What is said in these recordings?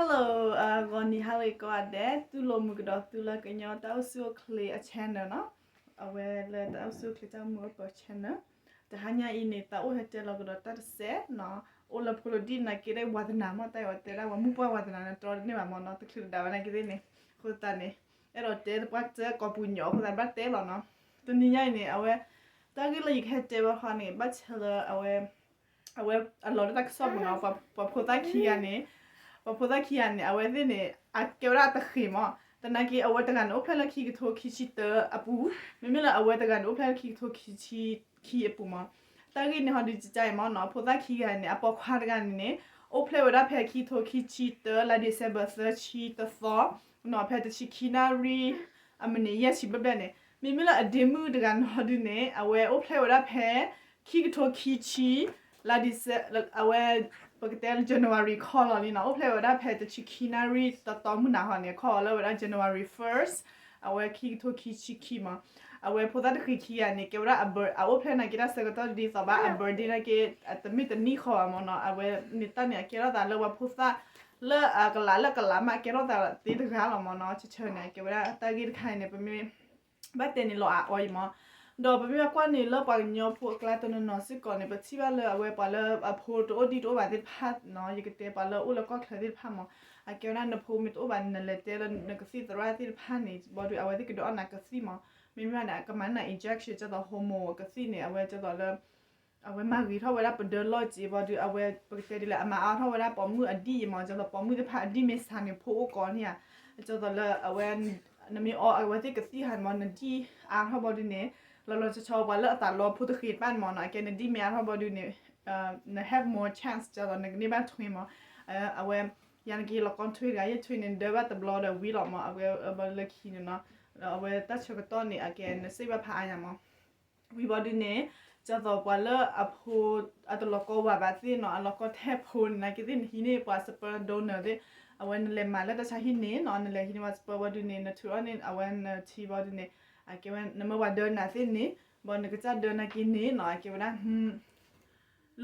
Hello, ဂီၤနံၤဟါလၢကိးဂၤဒဲး, တူၢ်လိာ်မုာ်ကဒီးသုလၢကညီတၢ်အိၣ်ဆူၣ်အိၣ်ချ့အ channel နီၤ, အဝဲလၢတၢ်အိၣ်ဆူၣ်အိၣ်ချ့တၢ်အိၣ်မူအပၢၤ channel. တဟါညါအံၤန့ၣ် သးအိၣ်ဟဲတဲလီၤကဒီးတၢ်တစဲးနီၤ, အိၣ်လၢဖိလီၤဒံၣ်နာ်က့ ဝါသနာမ့ၢ်တၢ်အံၤ ဝဲတဲဒၣ်ဝဲမုၣ်ပှၢ်ဝါသနာန့ၣ် တြီတန့ၢ်ဘၣ်မ့ၢ်နီၤ, တချုးတဒၣ်ဝဲနာ်က့သ့ၣ်န့ၣ်, အဃိသတးန့ၣ် အဲၣ်ဒိးတဲသပှၢ်တၢၢ်ကိးပူၤညီအဃိသတးဘၣ်တဲလီၤနီၤ. တနံၤညါအံၤန့ၣ် အဝဲ တၢ်ဂ့ၢ်လၢယကဟဲတဲဘၣ်ဃီန့ၣ် ဘၣ်ဆၣ်လၢအဝဲ အဝဲအလီၤလၢတၢ်ကစီၣ်ပူၤနီၤ, ပှၤဖိသၣ်ခံဂၤန့ၣ်, ပှၤဖိသၣ်ခံဂၤန့ၣ် အဝဲသ့ၣ်န့ၣ် အကဲဝဲဒၣ်အတဃ့ၤမ့ၢ်, သနာ်က့အဝဲတဂၤန့ၣ် အိၣ်ဖျဲၣ်လၢခံကထိခံဆံတၢအပူၤ, မ့မ့ၢ်လၢအဝဲတဂၤန့ၣ် အိၣ်ဖျဲၣ်လၢခံကထိခံဆံခံအပူၤမ့ၢ်. တၢ်ဂ့ၢ်န့ၣ်ဟီဒုးကကအံၤမ့ၢ်နီၤ, ဖိသၣ်ခံဂၤန့ၣ် အပိာ်ခွါတဂၤန့ၣ်န့ၣ် အိၣ်ဖျဲၣ်ဝဲဒၣ်ဖဲခံကထိခံဆံတၢ လါ December သၢဆံတသီ နီၤ, ဖဲတဆံခံနၣ်ရံၣ် အမံးနံးယဲၢ်ဆံဘျဲၣ်ဘျဲၣ်န့ၣ်, မ့မ့ၢ်လၢအဒ့မုၣ်တဂၤန့ၣ်ဟီဒုးန့ၣ် အဝဲအိၣ်ဖျဲၣ်ဝဲဒၣ်ဖဲ ခံကထိခံဆံ လါ December အဝဲ ပကတဲလၢ January ခီလီၤလံနီၤ, အိၣ်ဖျဲၣ်ဝဲဒၣ်ဖဲတဆံခံနၣ်ရံၣ်တီတီမုၢ်နၤဟီန့ၣ် ခီလီၤလၢဝဲဒၣ် January first, အဝဲခံကထိခံဆံခံမ့ၢ်. အဝဲဖိသၣ်တဃ့ၤခံဂၤန့ၣ် ကဲဝဲဒၣ်အ bir- အအိၣ်ဖျဲၣ်နာ်က့တၢ်ဆၢကတီၢ်ဒ်သိးဘၣ် အ birthday နာ်က့ အတမ့ၢ်တနံၣ်ဃီဘၣ်မ့ၢ်နီၤ, အဝဲန့ၣ်တၢ်န့ၣ် အကဲထီၣ်သးလၢပှၤဖိသၣ်လၢအကလးလၢကလးမး အကဲထီၣ်သးသ့တဂၤလီၤမ့ၢ်နီၤ, ဆၢဆၢန့ၣ် အကဲဝဲဒၣ်တၢ်ဂ့ၢ်တခါအံၤန့ၣ် ပမ့ၢ် ဘၣ်တဲန့ၣ်လီၤအါအီၤအံၤမ့ၢ်, ဒီးပမ့ၢ်ဘၣ်ကွၢ်န့ၣ်လၢပှၤကညီဖိအကျါတနီၤနီၤစ့ၢ်ကီးန့ၣ် ပထံၣ်ဘၣ်လၢအဝဲပှၤလၢအဖိတအိၣ်ဒံၣ်တအိၣ်ဘၣ်သ့ၣ်တဖၣ်နီၤ, ယကတဲပှၤလၢအိၣ်လၢကီၢ်ချၢသ့ၣ်တဖၣ်မ့ၢ်, အကဲဝဲဒၣ်နဖိမ့ၢ်တအိၣ်ဘၣ်န့ၣ် နလဲၤတဲလၢနကသံၣ်သရၣ်သ့ၣ်တဖၣ်န့ၣ် ဘီဒုး အဝဲသ့ၣ်ကဒုးအီၣ်နၤကသံၣ်မ့ၢ်, မ့မ့ၢ်န့ၣ် ကမၤနၤ injection ကသိး hormone ကသံၣ်န့ၣ် အဝဲကသိးလၢ အဝဲမၤဂ့ၤထီၣ်ဝဲဒၣ်ပဒၢလီၢ်က့ၤ ဘီဒုး အဝဲပကတဲဒ်လဲၣ် အမၤအါထီၣ်ဝဲဒၣ်ပိာ်မုၣ်အဒံၣ်အံၤမ့ၢ်, ကသိးပိာ်မုၣ်သ့ၣ်တဖၣ်အဒံၣ်မ့ၢ်စှၤန့ၣ် ဖိအိၣ်ကိးန့ၣ်ဧါ, ကသိးလၢအဝဲ နမ့ၢ်အီအဝဲသ့ၣ်ကသံၣ်ဟါန့ၣ်မ့ၢ် နဒံၣ်အါထီၣ်ဘီဒုးန့ၣ်, လီၤလီၤဆီဆီပှၤလၢအသးလီဖိတဃ့ၤတဖၣ်န့ၣ်မ့ၢ်နီၤ, အကဲနဒံၣ်မ့ၢ်အါထီၣ်ဘီဒုးန့ၣ် န have more chance ကသိးနကန့ၢ်ဘၣ်ထွဲမ့ၢ်, အဝဲ ယၤနက့ၤလီၤကီထွဲတဂၤ ယထွဲန့ၣ် နဒၢဘၣ်တဘျီဒီးဝံၤလီၤမ့ၢ်, အဝဲဘီလၢခံန့ၣ်နီၤ, အဝဲတၢ်ဆၢကတီၢ်န့ၣ် အကဲနစံးဘၣ်ဖးအါညါမ့ၢ် ဝံၤဘီဒုးန့ၣ် ကသိးပှၤလၢအဖိ အတလီၤကီဝၤဘၣ်သ့ၣ်နီၤ, အလီၤကီထဲဖိန့ၣ် နာ်က့သ့ၣ်နဟံးန့ၢ်ပှၤ sperm donor သ့ၣ်, အဝဲနလဲၤမၤလၢတၢ်ဆါဟံၣ်န့ၣ်နီၤ, နလဲၤဟံးန့ၢ်ပှၤ sperm ဘီဒုးန့ၣ် နထုးအီၣ်န့ၢ် အဝဲနထံဘီဒုးန့ၣ်, အကဲဝဲနမၢပှၤဒၢနၤသ့ၣ်န့ၣ်, ဘီနကစၢ်ဒၢနာ်က့န့ၣ်နီၤ, အကဲဝဲဒၣ်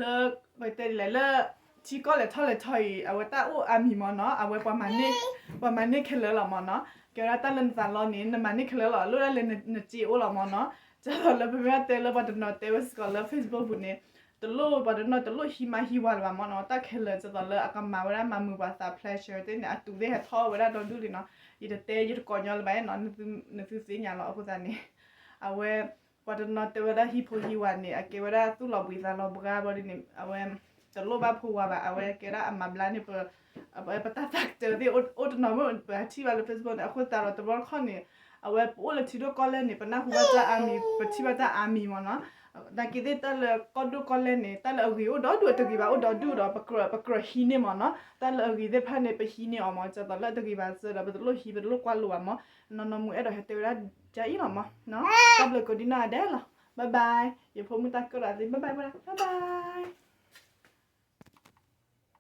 လၢ ပတဲဒ်လဲၣ် လၢထံကီၢ်လဲၤထီၣ်လဲၤထီအံၤ အဝဲတၢ်အိၣ်အါမံၤမ့ၢ်နီၤ, အဝဲပှၤမၤန့ၢ် ပှၤမၤန့ၢ်ခဲလၢာ်လီၤမ့ၢ်နီၤ, ကဲဝဲဒၣ်တၢ်လၢနသးလီန့ၣ် နမၤန့ၢ်ခဲလၢာ်လီၤ, လိၣ်ဒၣ်လၢနစ့အိၣ်လီၤမ့ၢ်နီၤ, ကသိးလၢပမ့ၢ်တဲလၢပှၤတနီၤတဲဝဲစ့ၢ်ကီးလၢ Facebook ပူၤန့ၣ် တလိၣ်ပှၤတနီၤတလိၣ်ဟံးမါဟံးဝၤလၢၤဘၣ်မ့ၢ်နီၤ, တၢ်ခဲလၢာ်ကသိးလၢအကမၤဝဲဒၣ်မၤမုာ်ပှၤသး pleasure သ့ၣ်န့ၣ် အတုၤသ့ၣ်ဟဲထီၣ်ဝဲဒၣ်ဒီဒူၣ်လံနီၤ, ယတတဲယတကိးညီလၢၤဘၣ်နီၤ, နသုသ့ၣ်ညါလီၤအဃိသတးန့ၣ်, အဝဲ ပှၤတနီၤတဲဝဲဒၣ်ဟံးဖိဟံးဝၤန့ၣ် အကဲဝဲဒၣ်သူၣ်လီၤဘှံးသးလီၤဘှါဘီဒုးန့ၣ် အဝဲ တလိၣ်ဘၣ်ဖိဝၤဘၣ်, အဝဲကဲဒၣ်အမၤဘျါန့ၢ်ပ ပတၢ်သးကတၢၢ်သ့ၣ် အိၣ်တနီၤမ့ၢ်ပထံၣ်ဘၣ်လၢ Facebook န့ၣ် အဃိသတးဒီးတဘျီတခီၣ်န့ၣ် အဝဲပအိၣ်လၢထံဒိၣ်ကီၢ်လဲၢ်န့ၣ် ပနၢ်ဟူဘၣ်တၢ်အါမံၤ ပထံၣ်ဘၣ်တၢ်အါမံၤမ့ၢ်နီၤ, နာ်က့သ့ၣ်တၢ်လၢကီၢ်ဒိၣ်ကီၢ်လဲၢ်န့ၣ် တၢ်လၢအဂ့ၤအိၣ်ဒီဒူၣ် အတဂ့ၤဘၣ်အိၣ်ဒီဒူၣ်ဒီး ပကြၢးဟံးန့ၢ်မ့ၢ်နီၤ, တၢ်လၢအဂ့ၤသ့ၣ်တဖၣ်န့ၣ် ပဟံးန့ၢ်အီၤမ့ၢ် ကသိးလၢအတဂ့ၤဘၣ်စၢၤဒီး ပတလိၣ်ဟံး ပတလိၣ်ကွၢ်လိာ်ဘၣ်မ့ၢ်, နီၢ်နီၢ်မူအဲၣ်ဒိးဟဲတဲဝဲဒၣ်ဒ်အံၤလီၤမ့ၢ်, တၢ်ဘျုးကိးဒံနီၢ်ဂၤဒဲးလီၤ, bye bye, ယဖိမုၣ်တၢ်ကၢၣ်ဒီးသ့ bye bye ဝဲဒၣ် bye bye.